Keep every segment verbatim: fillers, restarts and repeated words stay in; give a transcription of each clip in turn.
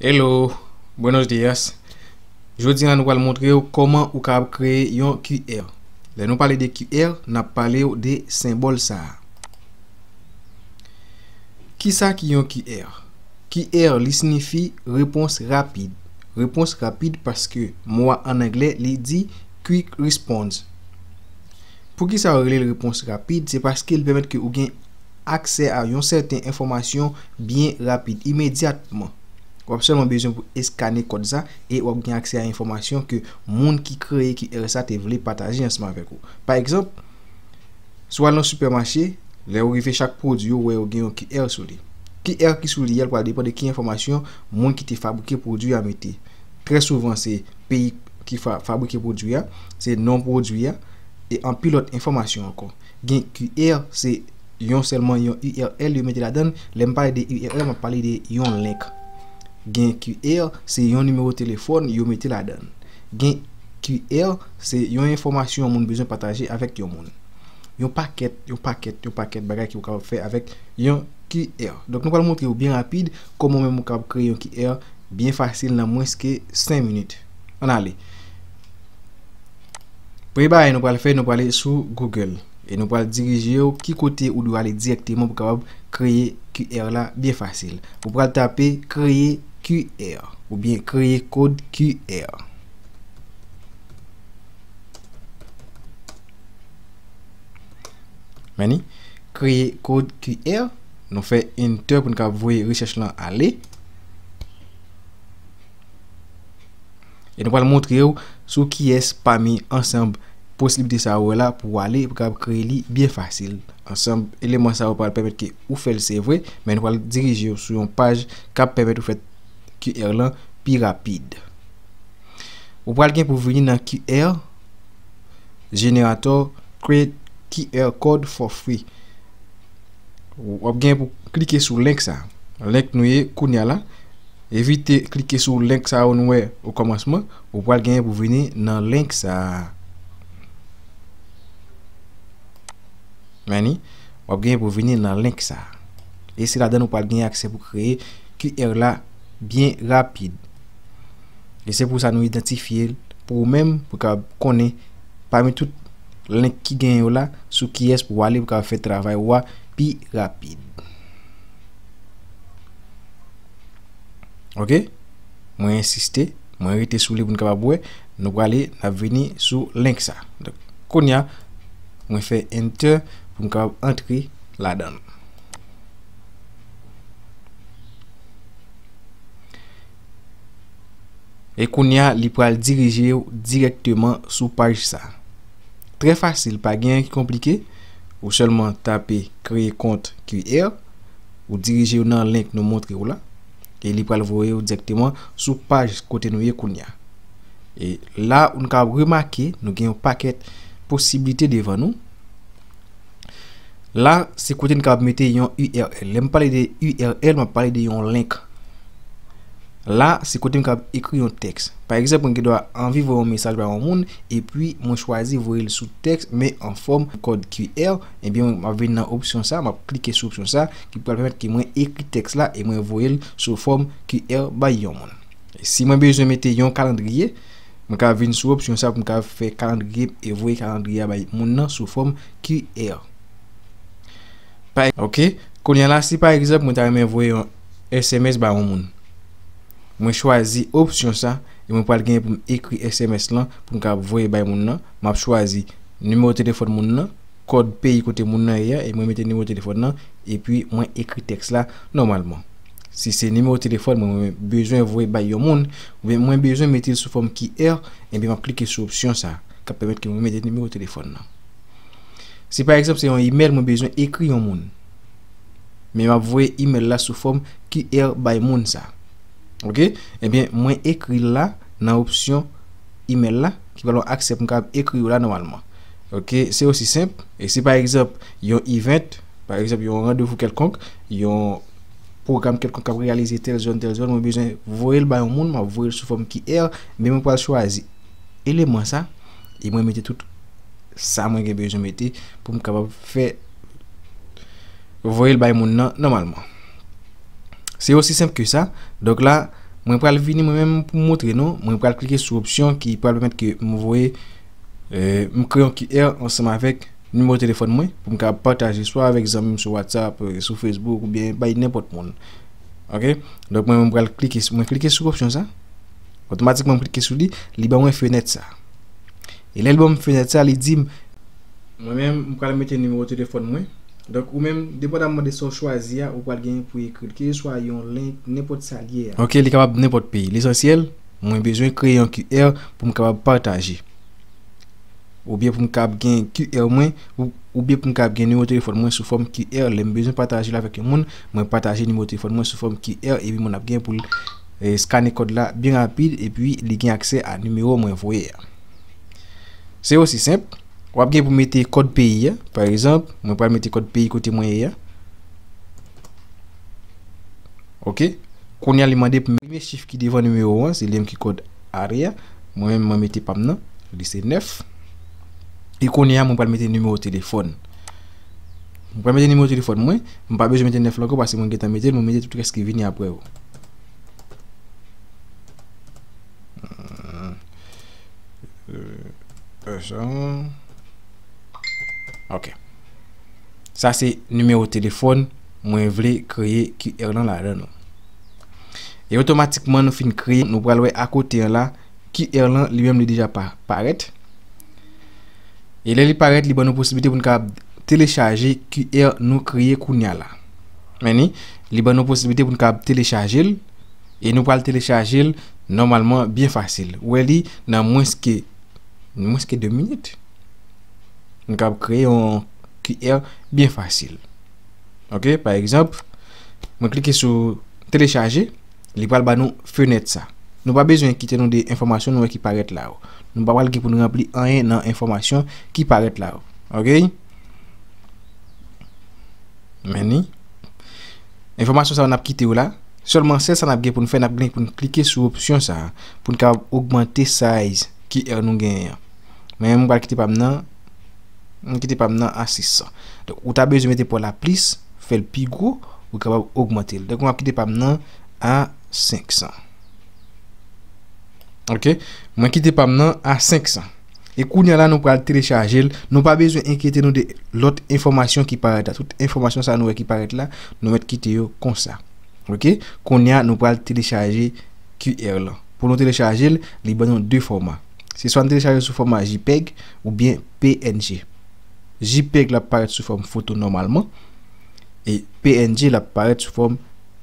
Hello, buenos dias. Jodi a nou pral montre w kòman ou kapab kreye yon Q R. Lè nou pale de Q R, n ap pale w de senbòl sa a. Kisa ki yon Q R? Q R li siyifi repons rapid. Repons rapid paske mo a ann anglè li di quick response. Poukisa yo rele l repons rapid? Se paske l pèmèt ke ou gen aksè a yon sèten enfòmasyon byen rapid, imedyatman. W ap sèlman bezwen pou eskane kòd sa e w ap gen aksè a enfòmasyon ke moun ki kreye Q R sa te vle pataje ansanm avèk ou. Pa egzanp, si w al nan sipèmache, lè ou rive chak pwodui, ou wè yo gen yon Q R sou li. Q R ki sou li a, l pral depann de ki enfòmasyon moun ki te fabrike pwodui a mete. Trè souvan, se peyi ki fa-, fabrike pwodui a, se non pwodui a, e anpil lòt enfòmasyon ankò. Gen Q R, se yon sèlman yon U R L yo mete ladan l. Lè m pale de U R L, m ap pale de yon link. Gen Q R, se yon nimewo telefòn yo mete ladan l. Gen Q R, se yon enfòmasyon yon moun bezwen pataje avèk yon moun. Yon pakèt, yon pakèt, yon pakèt bagay ke ou kapab fè avèk yon Q R. Donk, nou pral montre w byen rapid kòman menm ou kapab kreye yon Q R byen fasil nan mwens ke senk minit. Ann ale. Premye bagay nou pral fè, nou pral ale sou Google e nou pral dirije w ki kote ou dwe ale dirèkteman pou kapab kreye Q R la byen fasil. Ou pral tape kreye Q R oubyen kreye kòd Q R. Men ni, kreye kòd Q R, nou fè enter pou n ka voye rechèch lan ale. E nou pral montre w sou kiyès pami ansanm posiblite sa ou wè la pou w ale, pou w kapab kreye li byen fasil. Ansanm eleman sa yo pral pèmèt ke ou fè l, se vre, men nou pral dirije w sou yon paj k ap pèmèt ou fè Q R lan pi rapid. Ou pral gen pou vini nan Q R Generator, create Q R code for free. W ap gen pou klike sou link sa. Link nou ye kounye a la. Evite klike sou link sa yo nou wè o kòmansman. Ou pral gen pou vini nan link sa. Men ni, w ap gen pou vini nan link sa. E se ladan ou pral gen aksè pou kreye Q R la byen rapid. E se pou sa nou idantifye l pou ou menm, pou w kapab konnen pami tout link ki gen yo la, sou kiyès pou w ale pou w kapab fè travay ou a pi rapid. Ok? Mwen ensiste, mwen rete sou li pou n kapab wè. Nou prale, n ap vini sou link sa. Donk, kounye a, mwen fè enter pou m kapab antre ladan l. E kounye a, li pral dirije w dirèkteman sou paj sa. Trè fasil, pa gen anyen ki konplike. Ou sèlman tape kreye kont Q R, ou dirije w nan link nou montre w la, e li pral voye w dirèkteman sou paj kote nou ye kounye a. E la, ou ka remake, nou gen yon pakèt posiblite devan nou. La, se kote n kapab mete yon U R L. Lè m pale de U R L, m ap pale de yon link. La, se kote m kapab ekri yon tèks. Pa egzanp, mwen gen dwa anvi voye yon mesaj ba yon moun, epi mwen chwazi voye l sou tèks, men an fòm kòd Q R. Ebyen, m ap vin nan opsyon sa, m ap klike sou opsyon sa, ki pral pèmèt ke mwen ekri tèks la e mwen voye l sou fòm Q R bay yon moun. Si mwen bezwen mete yon kalandriye, mwen ka vin sou opsyon sa pou m ka fè kalandriye e voye kalandriye a bay moun nan sou fòm Q R. Pa, ok, kounye a la, si pa egzanp, mwen ta renmen voye yon S M S ba yon moun, mwen chwazi opsyon sa, e mwen pral gen pou m ekri S M S lan pou m ka voye bay moun nan. M ap chwazi nimewo telefòn moun nan, kòd peyi kote moun nan ye a, e mwen mete nimewo telefòn nan, epi mwen ekri tèks la nòmalman. Si se nimewo telefòn mwen, mwen bezwen voye bay yon moun, oubyen mwen bezwen mete l sou fòm Q R, ebyen m ap klike sou opsyon sa, k ap pèmèt ke mwen mete nimewo telefòn nan. Si pa egzanp se yon imèl mwen bezwen ekri yon moun, men m ap voye imèl la sou fòm Q R bay moun sa. Ok? Ebyen, mwen ekri l la nan opsyon imèl la, ki pral yon aksè pou m kapab ekri yo la nòmalman. Ok? Se osi senp. E si pa egzanp, yon event, pa egzanp, yon randevou kèlkonk, yon pwogram kèlkonk k ap reyalize tèl zòn, tèl zòn, mwen bezwen voye l bay yon moun, m ap voye l sou fòm Q R, men mwen pral chwazi eleman sa, e mwen mete tout sa mwen gen bezwen mete pou m kapab fè voye l bay moun nan nòmalman. Se osi senp ke sa. Donk la, Mwen pral vini mwen menm pou m montre nou, mwen pral klike sou opsyon ki pral pèmèt ke m voye, eh, m kreye yon Q R ansanm avèk nimewo telefòn mwen pou m kapab pataje swa avèk zanmi m sou WhatsApp, eh, sou Facebook oubyen bay nenpòt moun. Ok? Donk mwen, mwen pral klike, mwen klike sou opsyon sa. Otomatikman m klike sou li, li ban mwen fenèt sa. E lè l ban m fenèt sa, li di m, mwen menm, m pral mete nimewo telefòn mwen. Donk, ou menm, depandamman de sa w chwazi a, ou pral genyen pou ekri l, keseswa yon link, nenpòt sa l ye a. Ok, li kapab nenpòt peyi. Lesansyèl, mwen bezwen kreye yon Q R pou m kapab pataje. Oubyen pou m kapab gen Q R mwen, ou, oubyen pou m kapab gen nimewo telefòn mwen sou fòm Q R. Lè m bezwen pataje l avèk yon moun, mwen pataje nimewo telefòn mwen sou fòm Q R, epi moun ap gen pou l, eh, skane kòd la byen rapid, epi li gen aksè a nimewo mwen voye a. Se osi senp. W ap gen pou mete kòd peyi a. Pa egzanp, mwen pral mete kòd peyi kote mwen ye a. Ok. Kounye a, li mande pou m, premye chif ki devan nimewo an, se li menm ki kòd area. Mwen menm, mwen mete pa m nan. Li se nèf. E kounye a, mwen pral mete nimewo telefòn. Mwen pral mete nimewo telefòn mwen. Mwen pa bezwen mete nèf la ankò paske mwen gentan mete l. Mwen mete tout rès ki vini apre yo. Hmm. Euh, euh, sa. Ok. Sa se nimewo telefòn mwen vle kreye Q R lan ladan l. E otomatikman nou fin kreye, nou pral wè akote an la, Q R lan li menm li deja pa, parèt. E lè li parèt, li ban nou posiblite pou n kapab telechaje Q R nou kreye kounye a la. Men ni, li ban nou posiblite pou n kapab telechaje l, e nou pral telechaje l nòmalman byen fasil. Ou wè li nan mwens ke, mwens ke de minit. Nou kapab kreye yon Q R byen fasil. Ok, pa egzanp, mwen klike sou telechaje, li pral ba nou fenèt sa. Nou pa bezwen enkyete nou de enfòmasyon nou wè ki parèt la yo. Nou pa pral gen pou nou ranpli anyen nan enfòmasyon ki parèt la yo. Ok? Men ni. Enfòmasyon sa yo n ap kite yo la. Sèlman sèl sa n ap gen pou n fè, n ap gen pou n klike sou opsyon sa a pou n kapab ogmante size Q R nou genyen an. Men mwen pral kite pa m nan, mwen kite pa m nan a sis san. Donk, ou ta bezwen mete pa w la plis, fè l pi gwo, ou kapab ogmante l. Donk, mwen ap kite pa m nan a senk san. Ok? Mwen kite pa m nan a senk san. E kounye a la, nou pral telechaje l. Nou pa bezwen enkyete nou de lòt enfòmasyon ki parèt la. Tout enfòmasyon sa nou wè ki parèt la, nou mèt kite yo konsa. Ok? Kounye a, nou pral telechaje Q R lan. Pou nou telechaje l, li ban nou de fòma. Se swa n telechaje l sou fòma JPEG oubyen PNG. JPEG la ap parèt sou fòm foto nòmalman, e PNG la ap parèt sou fòm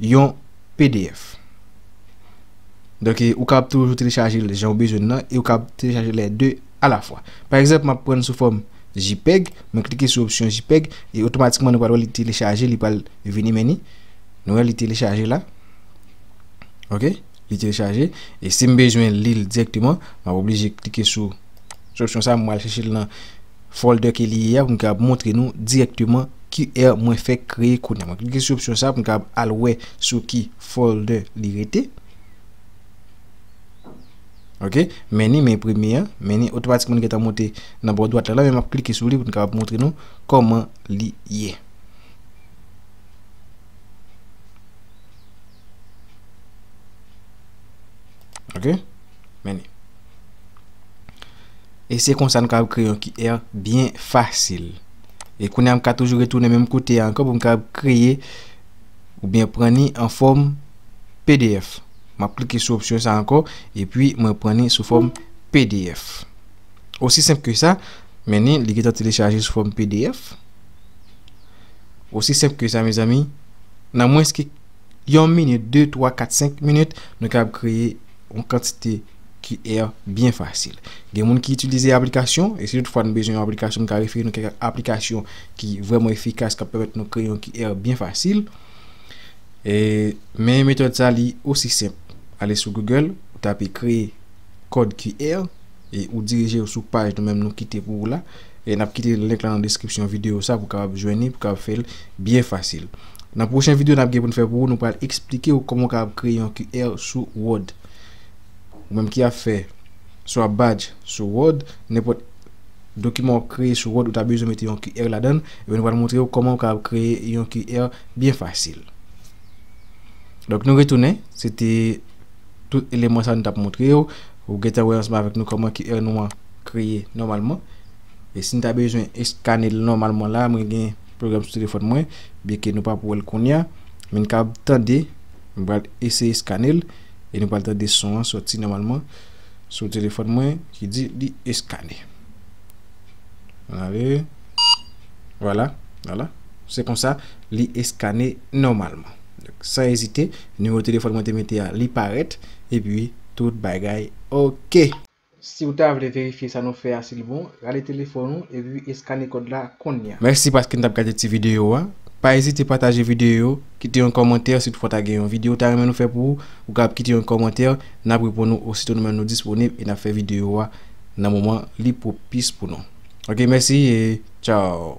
yon PDF. Donk, e, ou kapab toujou telechaje l jan ou bezwen l nan, e ou kapab telechaje lè de alafwa. Pa egzanp, m ap pran l sou fòm JPEG, mwen klike sou opsyon JPEG, e otomatikman nou pral wè li telechaje, li pral vini, men ni. Nou wè li telechaje la. Ok? Li telechaje. E si m bezwen li l dirèkteman, m ap oblije klike sou, sou opsyon sa, m pral chèche l nan folder ke li ye a pou m kapab montre nou dirèkteman Q R mwen fèk kreye kounye a. Mwen klike sou opsyon sa pou m kapab al wè sou ki folder li rete. Ok, men ni, men premye an, men ni otomatikman li gentan monte nan bò dwat la, la, men m ap klike sou li pou n kapab montre nou kòman li ye. Ok, men ni. E se konsa n kapab kreye yon Q R byen fasil. E kounye a m ka toujou retounen menm kote a ankò pou m kapab kreye oubyen pran ni an fòm PDF. M ap klike sou opsyon sa ankò, epi mwen pran ni sou fòm PDF. Osi senp ke sa, men ni, li gentan telechaje sou fòm PDF. Osi senp ke sa, mezanmi. Nan mwens ke yon minit, de, twa, kat, senk minit, nou kapab kreye yon kantite Q R byen fasil. Gen moun ki itilize aplikasyon, e si toutfwa nou bezwen yon aplikasyon, m ka refere nou kèk aplikasyon ki vrèman efikas, k ap pèmèt nou kreye yon Q R byen fasil. E, men metòd sa, li osi senp. Ale sou Google, ou tape kreye kòd Q R, e ou dirije w sou paj nou menm nou kite pou ou la. E n ap kite link la nan deskripsyon videyo sa pou w kapab jwenn li, pou w kapab fè l byen fasil. Nan pwochen videyo n ap gen pou n fè pou ou, nou pral eksplike w kòman w kapab kreye yon Q R sou Word. Ou menm ki ap fè swa badge sou Word, nenpòt dokiman w ap kreye sou Word, ou ta bezwen mete yon Q R ladan l, ebyen nou pral montre w kòman w kapab kreye yon Q R byen fasil. Donk nou retounen, se te Tout eleman sa nou t ap montre yo. Ou gentan wè ansanm avèk nou kòman ki èr nou an kreye nòmalman. E si n ta bezwen eskane l nòmalman la, mwen gen pwogram sou telefòn mwen, byenke nou pa pou wè l kounye a, men n kab tande, m pral eseye eskane l, e nou pral tande son an sòti nòmalman sou telefòn mwen ki di li eskane. Ann ale. Vwala, vwala. Se konsa, li eskane nòmalman. Donk, san ezite, nimewo telefòn mwen te mete a, li parèt, epi tout bagay oke. Si w ta vle verifye sa nou fè a si l bon, rale telefòn ou epi eskane kòd la kounye a. Mèsi paske n t ap gade ti videyo a. Pa ezite pataje videyo yo, kite yon kòmantè si toutfwa w ta gen yon videyo w ta renmen nou fè pou ou, ou kapab kite yon kòmantè, n ap reponn ou osito nou menm nou disponib e n ap fè videyo a nan moman li pwopis pou nou. Oke, mèsi e tchaw.